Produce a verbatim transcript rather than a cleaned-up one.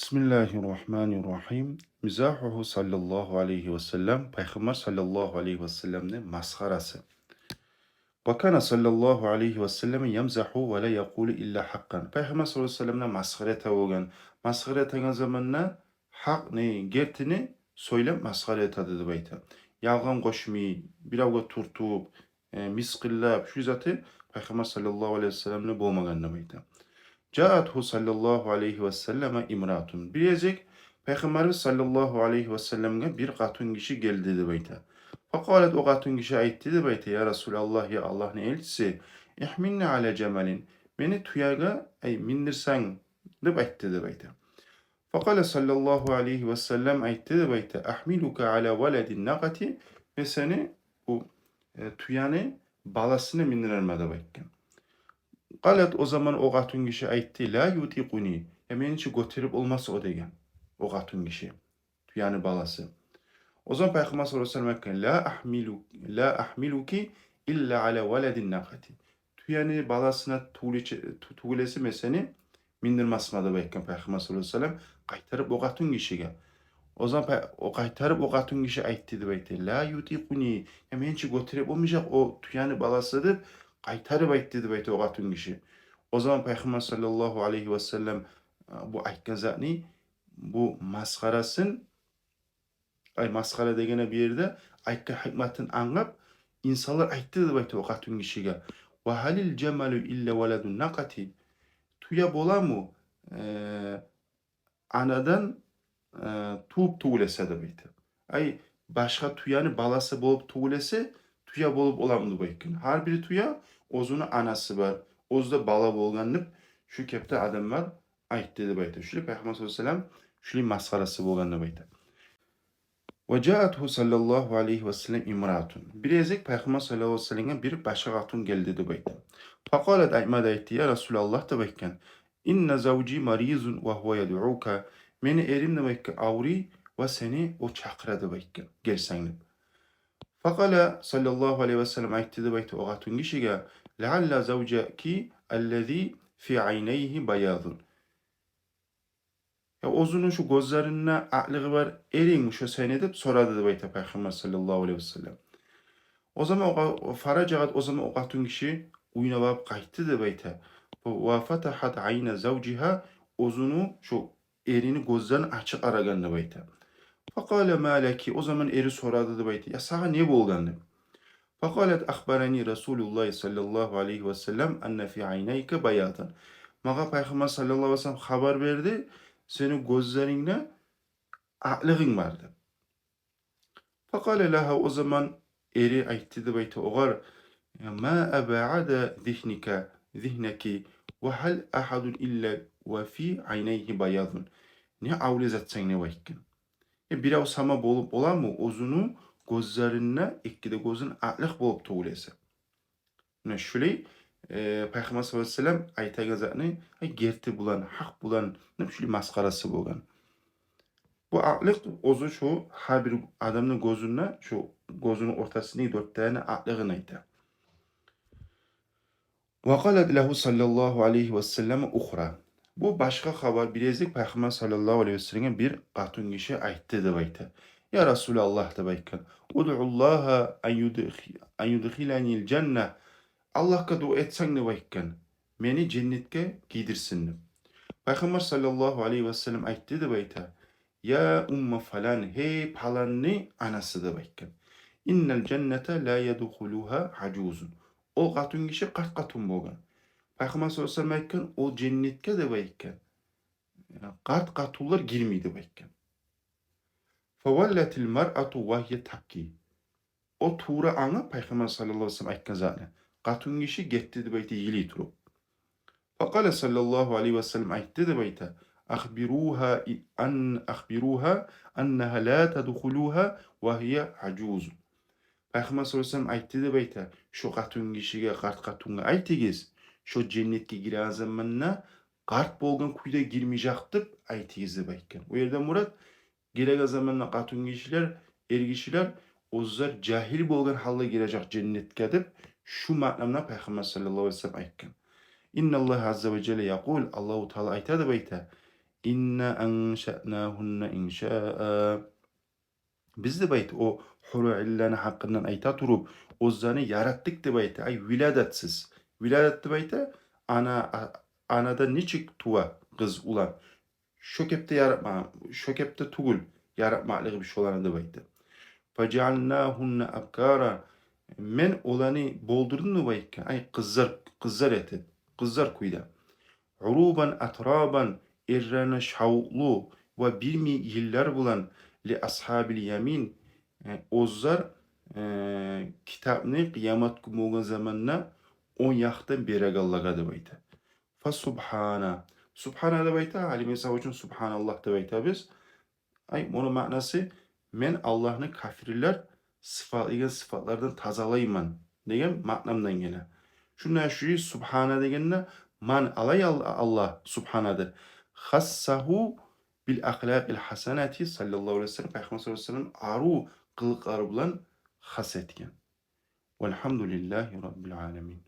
بسم الله الرحمن الرحيم. مزاحه صلى الله عليه وسلم. Пайхаммар саллаллагьу алайгьи васалламны масхарасы. وكان صلى الله عليه وسلم يمزح ولا يقول إلا حقا. Пайхаммар саллаллагьу алайгьи васалламны масхара эте болгъан. Масхара этеген заманда гьакъны, гертини сёйлеп масхара этеди деп айта. Ялгъан къошмай, биревге тюртюп, э, мысгъыллап, шу заты Пайхаммар саллаллагьу алайгьи васалламны болмагъан деп айта. جاءته صلى الله عليه وسلم امرأة. Бир гезик Пайхаммарыбыз саллаллагьу алайгьи васалламгъа бир къатынгиши гелди деп айта. فقالت, о къатынгиши айтды деп айта: يا رسول الله, я Аллагьны элчиси, احملني على جمل, мени тюеге, ай, миндирсенг, деп айтды деп айта. فقال صلى الله عليه وسلم, айтды деп айта: أحملك على ولد الناقة, мен сени бу, э, тюени баласына миндирермен деп айтгъан. قالت, о заман о къатынгиши айтды: لا يطيقني, я мени чи гётерип болмас о деген, о къатынгиши, тюени баласы. О заман Пайхаммар саллаллагьу алайгьи васаллам айтгъан: لا أحمل, لا أحملك إلا على ولد الناقة. Тюени баласына тюгюл эсе, тю-, тюгюл эсе мен сени миндирмасман деп айтгъан Пайхаммар саллаллагьу алайгьи васаллам къайтарып о къатынгишиге. О заман пай-, о къайтарып о къатынгиши айтды деп айта: لا يطيقني, я мени чи гётерип болмажакъ о тюени баласы, деп къайтарып айтды деп айта о къатынгиши. О заман Пайхаммар саллаллагьу алайгьи васаллам, а, бу айтгъан затны, бу масхарасын, ай, масхара дегени бу ерде айтгъан гьикматын англап, инсанлар айтды деп айта о къатынгишиге: وهل الجمل إلا ولد الناقة؟ Тюе боламы, э, анадан, э, тувуп тюгюл эсе деп айта. Ай, башгъа тюени баласы болуп тюгюл эсе, тюе болуп боламы деп айтгъан. Гьар бир тюе оьзюню анасы бар, оьзю де бала болгъан деп, шу кепде адамлар айтды деп айта. Шулай Пайхаммар саллаллагьу алайгьи васаллам, шулай масхарасы болгъан деп айта. وجاءته صلى الله عليه وسلم امرأة. Бир гезик Пайхаммар саллаллагьу алайгьи васалламгъа бир башгъа къатын гелди деп айта. فقالت, айтма да айтды: يا رسول الله, деп айтгъан, إن زوجي مريض وهو يدعوك. Мени эрим, деп айтгъан, авруй ва сени о чакъыра деп айтгъан, гелсенг деп. فقال صلى الله عليه وسلم, айтды деп айта о къатынгишиге: لعل زوجك الذي في عينيه بياض. Я оьзюню шу гёзлеринде акълыгъы бар эрингми шо сени деп сорады деп айта Пайхаммар саллаллагьу алайгьи васаллам. О заман о къа-, فرجعت, о заман о къатынгиши уьйге барып къайтды деп айта. وفتحت عين زوجها, оьзюню шу эрини гёзлерин ачып къарагъан деп айта. فقال: ما لك, о заман эри сорады деп айта: я сагъа не болгъан деп. فقالت: أخبرني رسول الله صلى الله عليه وسلم أن في عينيك بياضا. Магъа Пайхаммар саллаллагьу алайгьи васаллам хабар берди, сени гёзлерингде акълыгъынг бар деп. فقال لها, о заман эри айтды деп айта огъар: ما أبعد ذهنك, ذهنك, وهل أحد إلا وفي عينيه بياض. Не авлия затсанг деп айтгъан. Э, бирев сама болуп боламы, оьзюню гёзлеринде эки де гёзюн акълыкъ болуп тюгюл эсе. Муна шулай, э, Пайхаммар саллаллагьу алайгьи васаллам айтагъан затны, э, герти булан, гьакъ булан, муна шулай масхарасы болгъан. Бу акълыкъ оьзю шу гьар бир адамны гёзюнде, шу гёзюню ортасындагъы дёрт дане акълыгъын айта. وقالت له صلى الله عليه وسلم أخرى. Бу башгъа хабар, бир гезик Пайхаммар саллаллагьу алайгьи васалламгъа бир къатынгиши айтды деп айта. Я Расулаллагь, деп айтгъан, ادع الله أن يدخ-, أن يدخلني الجنة. Аллагьгъа дуа этсенг деп айтгъан, мени женнетге гийирсин деп. Пайхаммар саллаллагьу алайгьи васаллам айтды деп айта. Я умма фалан, гьей паланны анасы, деп айтгъан. إن الجنة لا يدخلها عجوز. Ол къатынгиши къарт къатын болгъан. Пайхаммар саллаллагьу алайгьи васаллам айтгъан, ол женнетге, деп айтгъан, къарт къатынлар гирмей деп айтгъан. فولت المرأة وهي تبكي. О тувра англап Пайхаммар саллаллагьу алайгьи васаллам айтгъан затны. Къатынгиши гетди деп айта йылай туруп. فقال صلى الله عليه وسلم, айтды деп айта, أخبروها أن، أخبروها أنها لا تدخلها وهي عجوز. Пайхаммар саллаллагьу алайгьи васаллам айтды деп айта, шу къатынгишиге, къарт къатынгъа айтыгъыз, шо женнетге гиреген заманда къарт болгъан кюйде гирмежек деп айтыгъыз деп айтгъан. О ерде мурат, гиреген заманда къатынгишилер, эргишилер оьзлер жагьил болгъан гьалда гирежек женнетге деп, шу маънада Пайхаммар саллаллагьу алайгьи васаллам айтгъан. إن الله عز وجل يقول, Аллагьу Таала айта деп айта, «Инна аншаънагьунна иншаа». Биз, деп айта, о гьуру-инлени гьакъындан айта туруп, оьзлени яратдыкъ деп айта. Ай, виладатсыз. Виладат деп айта, ана, а-, анадан нечик тува къыз, улан, шо кепде яратма, шо кепде тюгюл яратмакълыгъы биз шоланы деп айта. «Фажаъалнагьунна абкара». Мен оланы болдурдум деп айтгъан. Ай, къызлар, къызлар этип, къызлар кюйде. «Урубан атрабан», эрлерине шавукълу ва билмей йыллар булан, «ли асгьабил ямин», э, оьзлер, э, китапны къыямат гюн болгъан заманда онг якъдан берегенлеге деп айта. «Фасубгьана». Субгьана деп айта, гьали мисал учун субгьаналлагь деп айтабыз. Ай, муну маънасы: мен Аллагьны капирлер сыфатлайгъан сыфатлардан тазалайман деген маънамдан геле. Шунда шу субгьана дегенде, ман алай Ал-, Аллагь субгьанады. «Хассагьу бил ахлакъил хасанати», саллаллагьу алайгьи ва саллам, Пайхаммар саллаллагьу алайгьи ва саллам арив къылыкълар булан хас этген. Валгьамдулиллагьи раббил аламин.